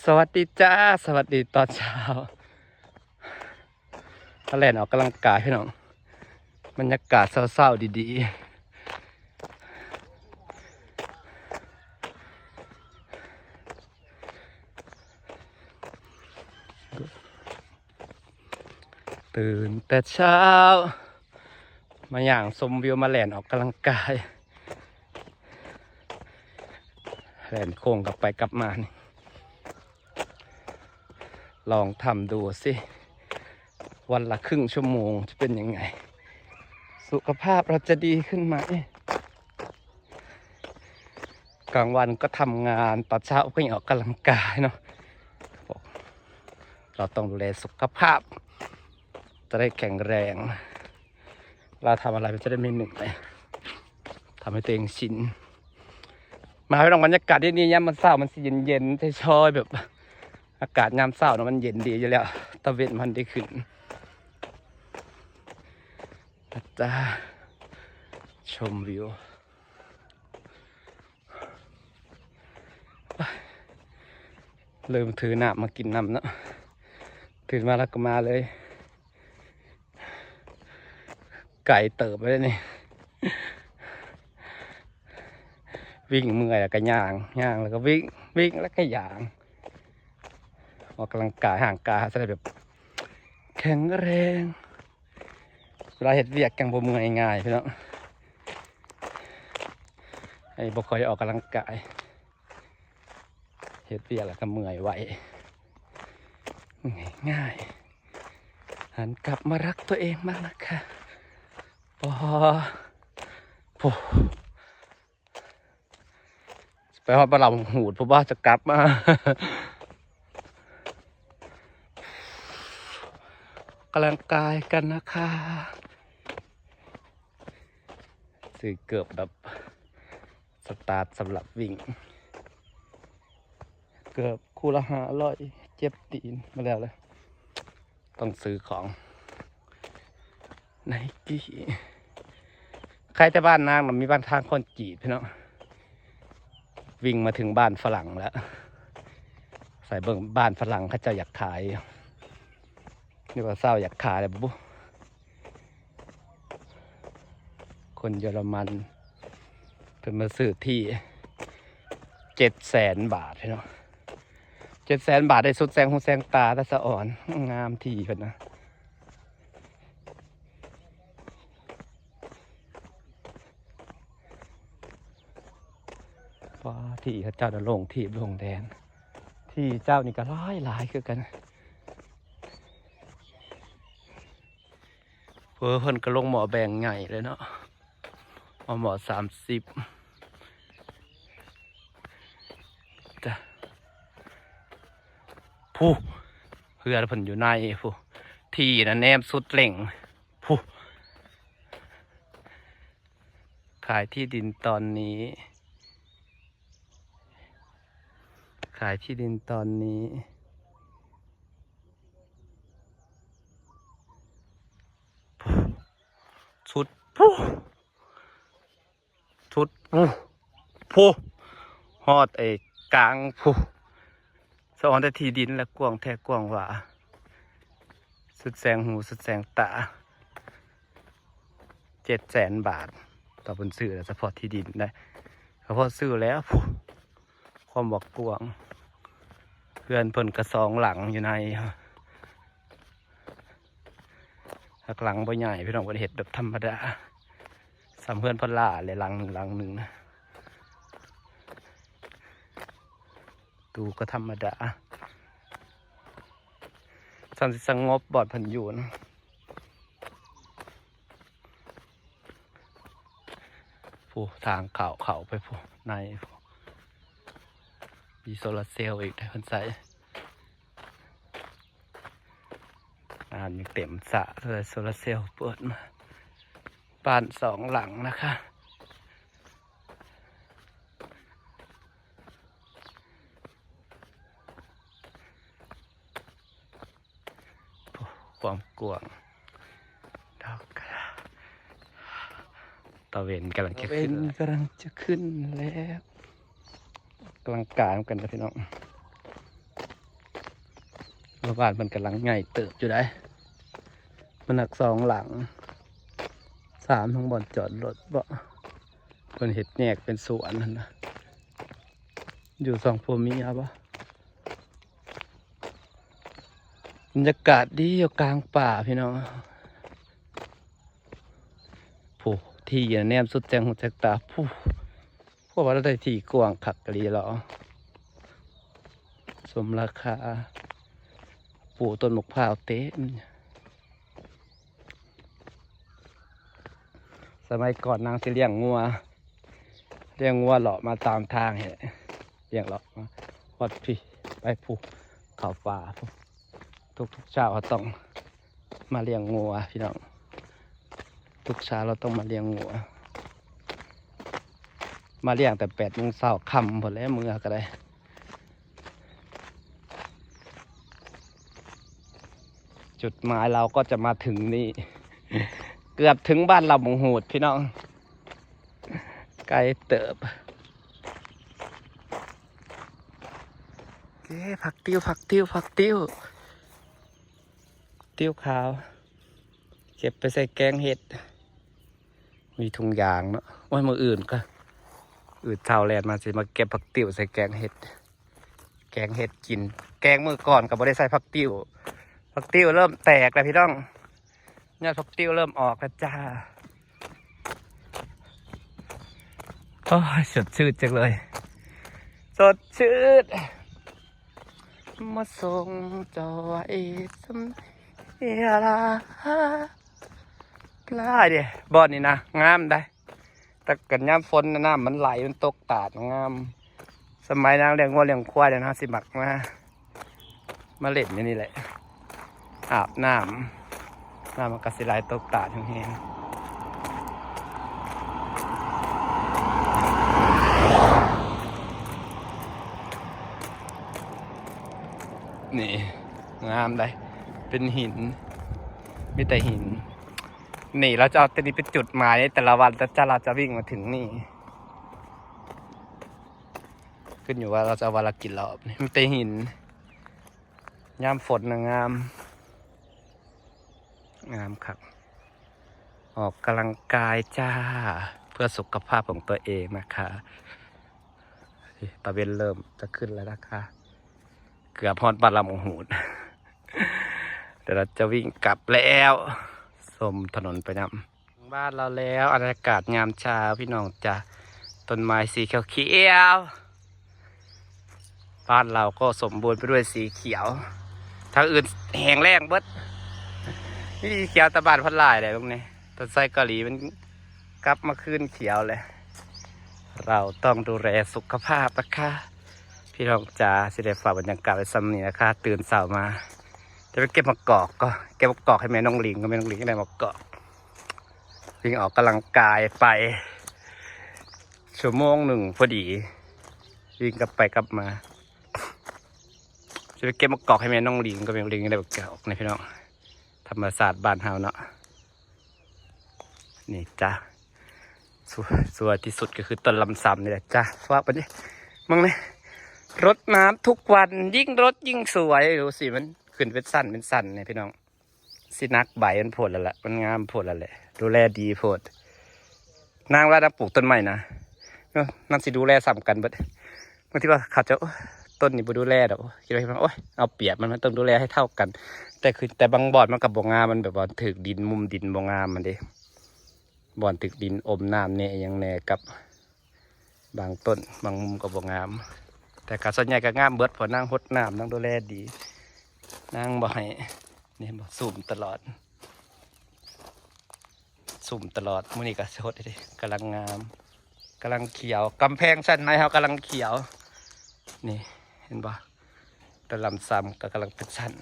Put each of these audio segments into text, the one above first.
ສະຫວັດດີຈ້າ ສະຫວັດດີຕອນເຊົ້າ ມາແລ່ນອອກກຳລັງກາຍພີ່ນ້ອງ ບັນຍາກາດເຊົ້າໆ ດີໆ ຕື່ນແຕ່ເຊົ້າ ມາຍ່າງຊົມວິວ ມາແລ່ນອອກກຳລັງກາຍ ແລ່ນໂຄ້ງກັບໄປກັບມານີ້ ລອງທຳດູຊິ ວັນລະຄຶ່ງຊົ່ວໂມງຈະເປັນຍັງໄງ ສຸຂະພາບເຮົາຈະດີຂຶ້ນໄໝ? ກາງວັນກໍທຳງານ ຕອນເຊົ້າກໍຍັງອອກກຳລັງກາຍເນາະ ເຮົາຕ້ອງດູແລສຸຂະພາບ ຈະໄດ້ແຂງແຮງ ເວລາທຳອະໄລມັນຈະໄດ້ມີເໜື່ອຍ ທຳໃຫ້ຕົວເອງຊິນ ມາພີ່ນ້ອງ ບັນຍາກາດດີໆ ຍາມມື້ເຊົ້າມັນຊິເຢັນໆ ຊອຍໆ ແບບ ອາກາດຍາມເຊົ້ານະ ມັນເຢັນດີຢູ່ແລ້ວ ຕາເວັນມັນໄດ້ຂຶ້ນ ຕາ ຊົມວິວ ລືມຖືນ້ຳມາກິນນຳເນາະ ຕື່ນມາແລ້ວກໍມາເລີຍ ໄກເຕີບເລີຍນີ້ ວິ່ງເມື່ອຍແລ້ວກໍຍ່າງ ຍ່າງແລ້ວກໍວິ່ງ ວິ່ງແລ້ວກໍຍ່າງ ອອກກຳລັງກາຍ ຮ່າງກາຍຈະໄດ້ແບບແຂງແຮງ ເວລາເຮັດວຽກຈັ່ງບໍ່ເມື່ອຍງ່າຍພີ່ນ້ອງ ໃຫ້ບໍ່ຄ່ອຍອອກກຳລັງກາຍ ເຮັດວຽກແລ້ວກໍເມື່ອຍໄວ ເມື່ອຍງ່າຍ ຫັນກັບມາຮັກຕົວເອງໃໝ່ນະຄະ ໂອ້ໂຫ ໄປຮອດບ້ານລຳຫູດ ຜູ້ບ່າວຈະກັບມາ ກຳລັງກາຍກັນນະຄະ ຊື້ເກີບແບບສະຕາດສຳລັບວິ່ງ ເກີບຄູ່ລະຫ້າຮ້ອຍ ເຈັບຕີນ ມາແລ້ວເລີຍ ຕ້ອງຊື້ຂອງ ໄນກີ້ ໃກ້ແຕ່ບ້ານນາງນະ ມີບ້ານທາງຄອນກຣີດພີ່ນ້ອງ ວິ່ງມາເຖິງບ້ານຝຣັ່ງແລ້ວ ໃສ່ເບິ່ງບ້ານຝຣັ່ງເຂົາເຈົ້າຢາກຂາຍ ຫຼືວ່າຊາວຢາກຂາຍແລ້ວບໍ່ ຄົນເຢຍລະມັນ ເພິ່ນມາຊື້ທີ່ເຈັດແສນບາດພີ່ນ້ອງ ເຈັດແສນບາດໄດ້ສຸດແສງຫູແສງຕາ ຕາສະອອນ ງາມທີ່ເພິ່ນນະ ວ່າທີ່ເຂົາເຈົ້ານະ ໂລ່ງທີ່ໂລ່ງແດນ ທີ່ເຈົ້ານີ້ກໍຫຼາຍໆ ຄືກັນ ເພິ່ນ ເພິ່ນກໍລົງໝໍ້ແບງໃຫຍ່ເລີຍເນາະ ເອົາໝໍ້ສາມສິບ ຈ້ະ ພຸ້ນ ເຮືອນເພິ່ນຢູ່ໃນພຸ້ນ ທີ່ນະແນມສຸດເຫຼັ້ງພຸ້ນ ຂາຍທີ່ດິນຕອນນີ້ ຂາຍທີ່ດິນຕອນນີ້ ສຸດພຸ້ນ ສຸດພຸ້ນ ພຸ້ນ ຮອດໄອ້ກາງພຸ້ນ ສະອອນແຕ່ທີ່ດິນລະກວ້າງແທ້ກວ້າງຫວາ ສຸດແສງຫູສຸດແສງຕາ ເຈັດແສນບາດ ຕໍ່ເພິ່ນຊື້ແລ້ວ ສະເພາະທີ່ດິນໄດ໋ ສະເພາະຊື້ແລ້ວພຸ້ນ ຄວາມບາກກວ້າງ ເຮືອນເພິ່ນກະສອງຫຼັງຢູ່ໃນ ຫຼັກຫຼັງບໍ່ໃຫຍ່ພີ່ນ້ອງ ເພິ່ນເຮັດແບບທຳມະດາ ສ່ຳເຮືອນພະລາແຫຼະ ຫຼັງໜຶ່ງ ຫຼັງໜຶ່ງນະ ຕູ້ກໍທຳມະດາ ສ່ຳຊິສະຫງົບບ່ອນເພິ່ນຢູ່ນະ ຜູ້ທາງເຂົ້າ ເຂົ້າໄປຜູ້ໃນຜູ້ ມີໂຊລາເຊວອີກເດ້ ເພິ່ນໃສ່ ນ້ຳຍັງເຕັມສະເລີຍ ໂຊລາເຊວເປີດມາ ບ້ານສອງຫຼັງນະຄະ ຄວາມກວ້າງ ດອກກະດາ ຕາເວັນກຳລັງຈະຂຶ້ນ ຕາເວັນກຳລັງຈະຂຶ້ນແລ້ວ ກຳລັງກາຍນຳກັນນະພີ່ນ້ອງ ເພາະບ້ານເພິ່ນກຳລັງໃຫຍ່ເຕີບຢູ່ໃດ໋ ມັນຮັກສອງຫຼັງ ສາມ ທາງບ່ອນຈອດລົດບໍ ເພິ່ນເຮັດແຍກເປັນສວນຫັ້ນນະ ຢູ່ສອງຜົວເມຍບໍ. ບັນຍາກາດດີຢູ່ກາງປ່າພີ່ນ້ອງ ຜູ້ທີ່ແນມສຸດແສງຫູແສງຕາ ຜູ້ ພວກວ່າລາວໄດ້ທີ່ກວ້າງຄັກອີ່ຫຼີເນາະ ສົມລາຄາ ປູກຕົ້ນໝາກພ້າວເຕັມ. ສະໄໝກ່ອນນາງຊິລ້ຽງງົວ ລ້ຽງງົວເລາະມາຕາມທາງນີ້ແຫຼະ ລ້ຽງເລາະມາຮອດພີ້ ໄປພູເຂົາປ່າ ທຸກໆເຊົ້າເຮົາຕ້ອງມາລ້ຽງງົວພີ່ນ້ອງ ທຸກເຊົ້າເຮົາຕ້ອງມາລ້ຽງງົວ ມາລ້ຽງແຕ່ແປດໂມງເຊົ້າ ຄ່ຳພຸ້ນແຫຼະ ເມືອກໍໄດ້. ຈຸດໝາຍເຮົາກໍຈະມາເຖິງນີ້ ເກືອບເຖິງບ້ານລຳຫູດພີ່ນ້ອງ ໄກເຕີບ. ເອີ ຜັກຕິ້ວ ຜັກຕິ້ວ ຜັກຕິ້ວ ຕິ້ວຂາວ ເກັບໄປໃສ່ແກງເຫັດ ມີທຸງຢາງເນາະ. ໂອ້ຍ ມື້ອື່ນກໍ ອື່ນເຊົ້າແລ່ນມາ ຊິມາເກັບຜັກຕິ້ວໃສ່ແກງເຫັດ ແກງເຫັດກິນ ແກງມື້ກ່ອນກໍບໍ່ໄດ້ໃສ່ຜັກຕິ້ວ ຜັກຕິ້ວເລີ່ມແຕກແລ້ວພີ່ນ້ອງ ຍອດຜັກຕິ້ວເລີ່ມອອກແລ້ວຈ້າ. ໂອ້ຍ ສົດຊື່ນຈັງເລີຍ ສົດຊື່ນ ມາສົ່ງເຈົ້າໄວ້ສ່ຳໃດລະ ຫຼາຍເດ້ ບ່ອນນີ້ນະ ງາມໄດ໋ ແຕ່ກັນຍາມຝົນນະ ນ້ຳມັນໄຫຼ ມັນຕົກຕາດ ງາມ. ສະໄໝນາງລ້ຽງງົວລ້ຽງຄວາຍນະ ຊິມັກມາ ມາຫຼິ້ນຢູ່ນີ້ແຫຼະ ອາບນ້ຳ ນ້ຳມັນກໍຊິໄຫຼຕົກຕາດແຮງໆ. ນີ້ ງາມໄດ໋ ເປັນຫີນ ມີແຕ່ຫີນ. ນີ້ ເຮົາຈະເອົາຕົວນີ້ເປັນຈຸດໝາຍໃນແຕ່ລະວັນ ແຕ່ລະເຮົາຈະວິ່ງມາເຖິງນີ້ ຂຶ້ນຢູ່ວ່າເຮົາຈະເອົາວັນລະກິໂລ. ນີ້ມີແຕ່ຫີນ ຍາມຝົນນະງາມ ງາມຄັກ ອອກກຳລັງກາຍຈ້າ ເພື່ອສຸຂະພາບຂອງຕົວເອງນະຄະ. ຕາເວັນເລີ່ມຈະຂຶ້ນແລ້ວນະຄະ ເກືອບຮອດບ້ານລຳຫູດ ແຕ່ເຮົາຈະວິ່ງກັບແລ້ວ ຊົມຖະໜົນໄປນຳ. ເຖິງບ້ານເຮົາແລ້ວ ບັນຍາກາດຍາມເຊົ້າພີ່ນ້ອງຈ້າ ຕົ້ນໄມ້ສີຂຽວໆ ບ້ານເຮົາກໍສົມບູນໄປດ້ວຍສີຂຽວ ທາງອື່ນແຫ້ງແລ້ງເບິດ ມີສີຂຽວແຕ່ບ້ານເພິ່ນຫຼາຍແຫຼະ. ເບິ່ງນີ້ ຕົ້ນໄຊເກົາຫຼີມັນກັບມາຄືນຂຽວແລ້ວ. ເຮົາຕ້ອງດູແລສຸຂະພາບນະຄະ ພີ່ນ້ອງຈ໋າ. ຊິໄດ້ຝາກບັນຍາກາດໄວ້ສ່ຳນີ້ນະຄະ ຕື່ນເຊົ້າມາ ຈະໄປເກັບໝາກກອກກໍ ເກັບໝາກກອກໃຫ້ແມ່ນ້ອງລິງ ກໍແມ່ນ້ອງລິງໄດ້ໝາກກອກ. ວິ່ງອອກກຳລັງກາຍໄປຊົ່ວໂມງໜຶ່ງພໍດີ ວິ່ງກັບໄປກັບມາ ຈະໄປເກັບໝາກກອກໃຫ້ແມ່ນ້ອງລິງ ກໍແມ່ນ້ອງລິງໄດ້ໝາກກອກນີ້ພີ່ນ້ອງ. ທຳມະຊາດບ້ານເຮົາເນາະ ນີ້ຈ້າ ສວຍ ສວຍທີ່ສຸດກໍຄືຕົ້ນລຳຊຳນີ້ແຫຼະຈ້າ. ວ່າໄປນີ້ ເບິ່ງນີ້ ລົດນ້ຳທຸກວັນ ຍິ່ງລົດຍິ່ງສວຍ ດູຊິ ມັນຂຶ້ນເປັນຊັ້ນເປັນຊັ້ນນີ້ພີ່ນ້ອງ. ຊິໜັກໃບມັນໂພດແລ້ວລະ ມັນງາມໂພດແລ້ວແຫຼະ ດູແລດີໂພດ. ນາງວ່ານາງປູກຕົ້ນໄມ້ນະ ນາງຊິດູແລສ່ຳກັນເບິດ. ບາງທີວ່າເຂົາເຈົ້າ ໂອ້ຍ ຕົ້ນນີ້ບໍ່ດູແລດອກ ໂອ້ຍ ຄິດວ່າ ໂອ້ຍ ເອົາປຽບມັນ ມັນຕ້ອງດູແລໃຫ້ເທົ່າກັນ. ແຕ່ຄື ແຕ່ບາງບ່ອນມັນກໍບໍ່ງາມ ມັນແບບວ່າຖືກດິນ ມຸມດິນບໍ່ງາມຫັ້ນເດ້ ບ່ອນຖືກດິນອົມນ້ຳແດ່ ອີ່ຫຍັງແດ່ ກັບ ບາງຕົ້ນບາງມຸມກໍບໍ່ງາມ ແຕ່ກໍສ່ວນໃຫຍ່ກໍງາມເບິດ ເພາະນາງຫົດນ້ຳ ນາງດູແລດີ ນາງບໍ່ໃຫ້ ນີ້ເຫັນບໍ່ ຊຸ່ມຕະຫຼອດ ຊຸ່ມຕະຫຼອດ. ມື້ນີ້ກໍສົດເດ້ ກຳລັງງາມ ກຳລັງຂຽວ ກຳແພງຊັ້ນໃນເຮົາກຳລັງຂຽວ ນີ້ເຫັນບໍ່ ຕະລຳຊຳກໍກຳລັງເປັນຊັ້ນ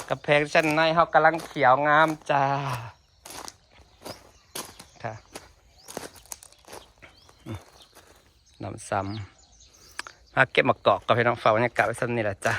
ກຳແພງຊັ້ນໃນເຮົາກຳລັງຂຽວງາມຈ້າ. ຄ່ະ ອືມ ນ້ຳຊຳ ມາເກັບໝາກກອກກ່ອນ ພີ່ນ້ອງ ຝາກບັນຍາກາດໄວ້ສ່ຳນີ້ລະຈ້າ.